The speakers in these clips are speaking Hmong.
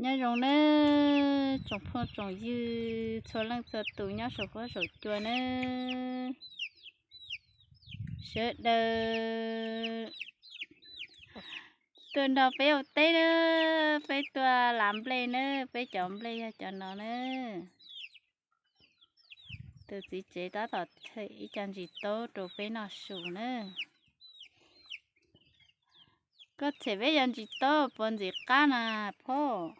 Nyob zoo nawb tsoom phooj tsoom ywg txhua leej txhua tus nyob saum huab saum cua nawb. Sawv daws tuaj nrog peb ua teb nawb, peb tuaj lav nplej nawb, peb cov nplej yog cov no nawb. Tus txiv tsev tab tom them ib co ntsis taub rau peb noj su nawb. Koj them peb cov ntsis taub puas ntxim qab na phauj?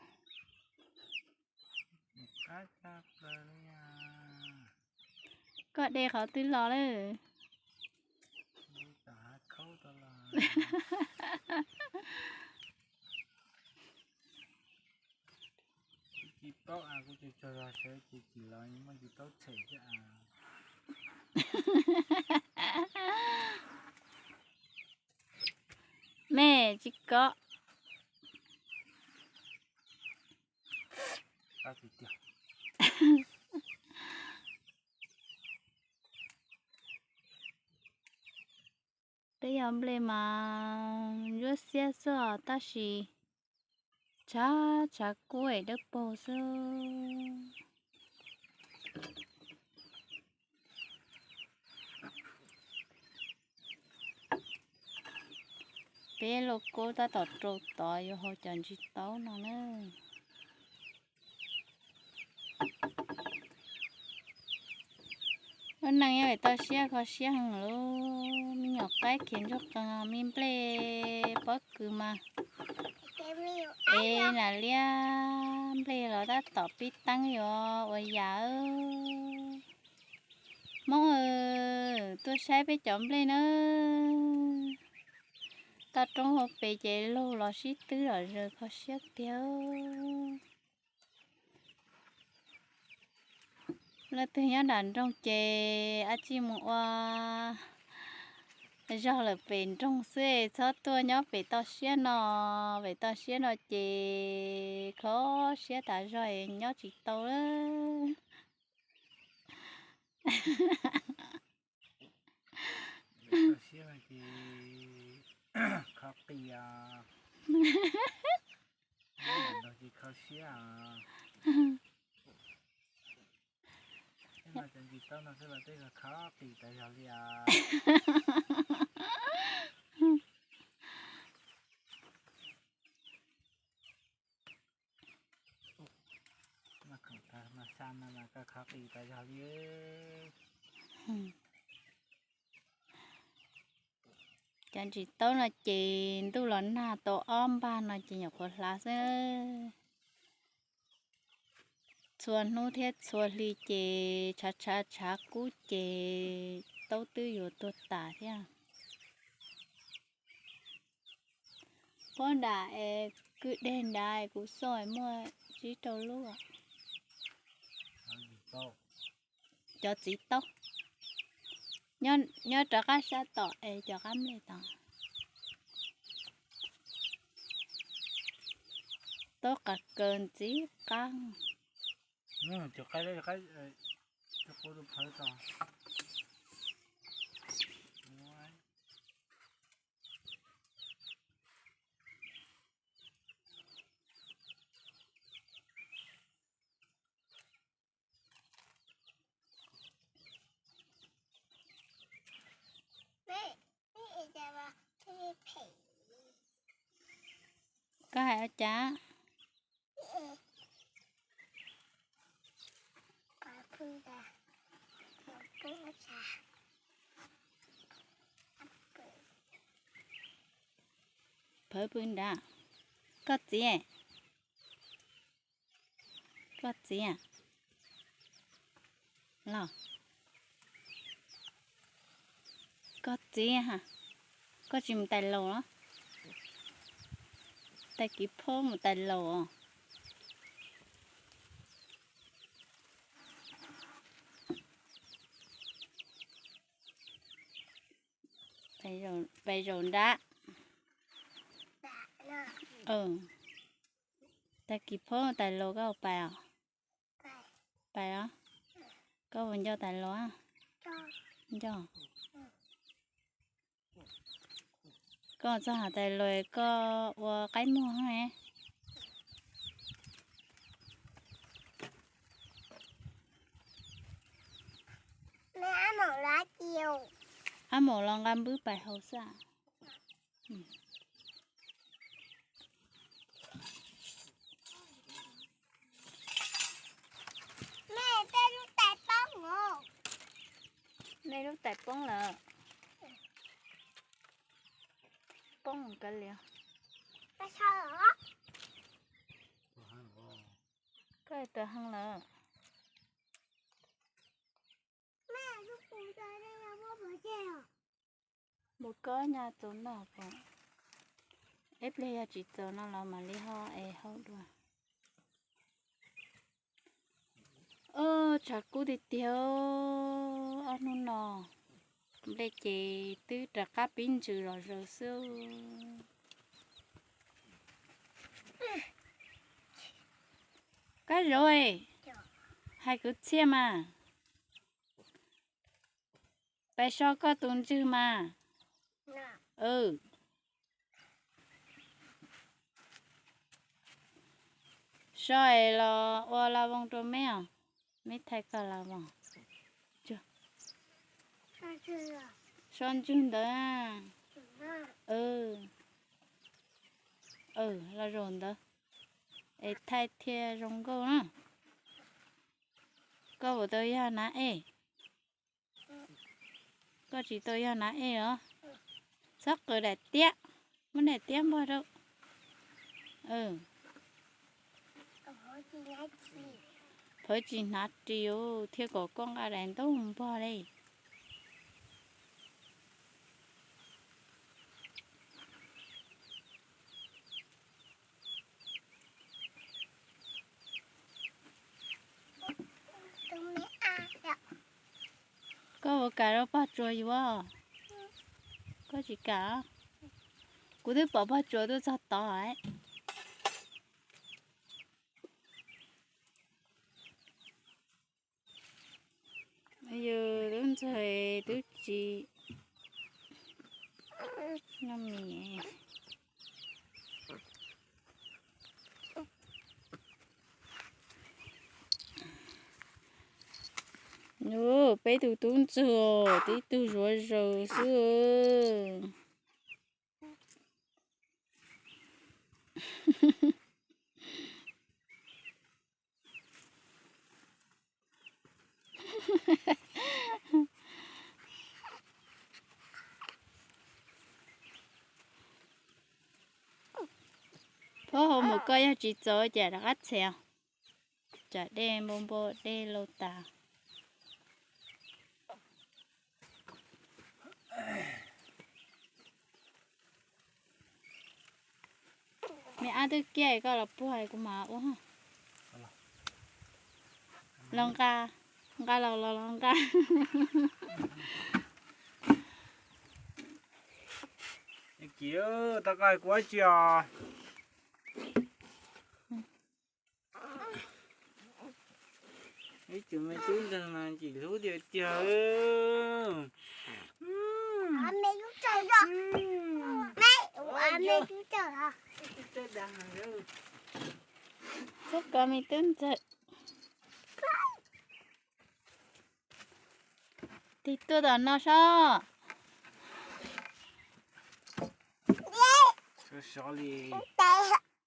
Koj de qhov twg los lawm? Mej tsis kov. Peb yog nplej mas ntsuab xiab xwb os, tab sis tshav tshav kub es dawb paug xwb. Peb lauj kaub tab tom rau tod yuav hau cov ntsis taub no na. Lub neej nyob pem toj siab kho siab heev lauj, me nyuam qaib khiav ntsuag qees, me nplej pob kws mas es nas liab nplej los tab tom pib teeb yuav ua yam. Hmoob, tuaj saib peb cov nplej na. Toj roob hauv pes ces laug los sib twb zom zaws kho siab tiag. Leej twg nyob nram nroog ces ab tsi mus ua zog lawm pem nroog xwb, txhob tuaj nyob pem toj siab no. Pem toj siab no ces kho siab tas zog nyob tsis tau lawm. Kho siab no ces kho qis os. Kho siab os. Tej no cov ntsis taub no xwb los tej kho qis tas zog li os. Mas khoom tas mas xa no mas kho qis tas zog li. Cov ntsis taub no ces ntuj los nag tau ob npag no ces nyuam qhuav hlav xwb. Txhua hnub thiab txhua hli ces tshav tshav tshav kub ces taub twb yuav tuag tas thiab. Pob nram es kwj deg nrad kuv xauj muaj tsib rau lub. Cov txiv taub nyob rov qab sab tom es cov qab nplej tod. Taub qas kaws ntxiv qab. Koj hais ua cas? Phawv pw nrad. Koj txiv, koj txiv los, koj txiv, koj tsis mus tais laus los? Tag kis phob mus tais laus os. Pais zaum nrad. Tag kis phob tais laus koj pais os? Pais os. Koj puas nco tais laus? Nco. Koj txog hais tais laus koj ua qaib muag. Ab, mus los nqa npwb pais haus xwb. Nej lub tais poob lawm. Poob ka lias. Koj tawm heev lawm. Npua kob nyaj txaus noj pom. Ib pliag yog tsis txaus no los mam li ho es hau dua. Tshav kub tiag tiag, ob hnub no nplej ces twb rov qab pib ntsws los zaws xwb. Kab Zauv, hais kwv txhiaj mas. Pais so koj tus ntswg mas. So es los ua la voos rau meb os. Meb thaij koj la voos. So ntswg ntawd. Los zaum ntawd es thaij thiaj zoo nkauj na. Koj puas tau yog nav ej? Koj tsis tau yog nav ej os. Txhob qw daim tiab, muab daim tiab npog rau. Phawv tsis hnav ris thiaj kom koj nqa daim ntaub npog li. Koj puas kam rau pog tsuas yuav? Koj tsis kam? Kuv twb pom pog tsuas tuaj txog tod. Yus twb ntxawg twb tsis noj mis. Peb tus tub ntxawg tib tug zuav zaws xwb. Phob hauv mus koj yog tsis txaus ces rov qab txhev. Tsam dej npau npau dej lauj tas. Me ab twb kiag koj los puag kuv mam ua. Los nqa, nqa los los los nqa. Kiv, tau koj hais kuv tsi os. Ib tug me tub ntxawg mas ntxim hlub tiag tiag. Txhob kov me tub ntxawg. Tig tuaj tom no sob.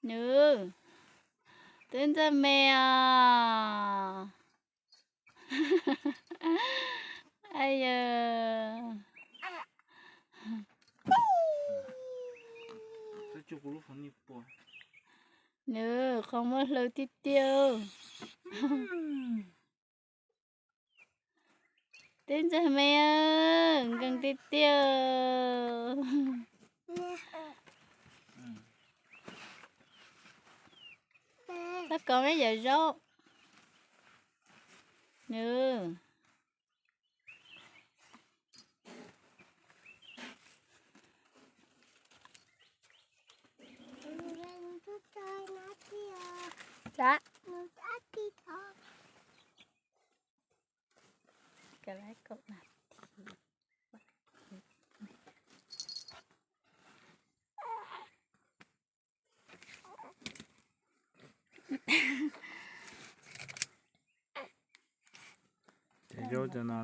Nws twb ntxawg me os. Ay yawg. Nws qhov muab hlawv tiag tiag. Twb ntxawg me, nkees tiag tiag. Txhob kov me yawm zaub. Nws. Cov zaub cov no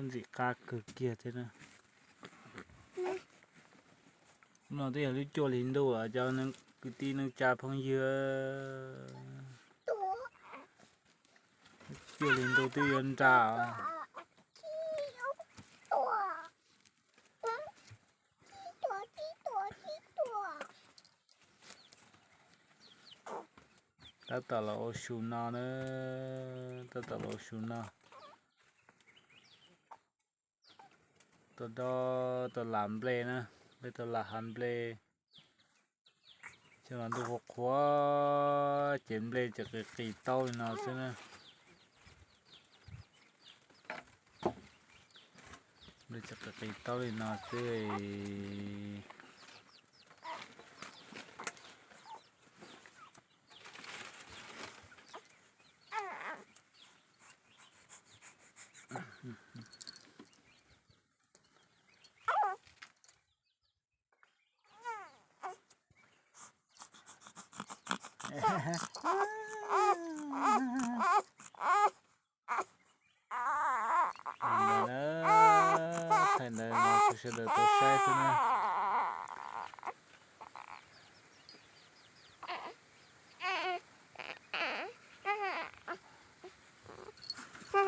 ntxim qab kawg kiag thiab na. No twb yog lub cuaj hli ntuj os cov kwv tij neej tsa phooj ywg. Cuaj hli ntuj twb yuav nra. Tab tom los ua su no na, tab tom los ua su no. Tau dob tau lam nplej na, peb tau lam hav nplej. Cov no ntuj qhuav qhuav ces nplej tseem qis qis taub li no xwb na. Nplej tseem qis qis taub li no xwb. Thaij ntawd no rau sawv daws tau saib xwb na.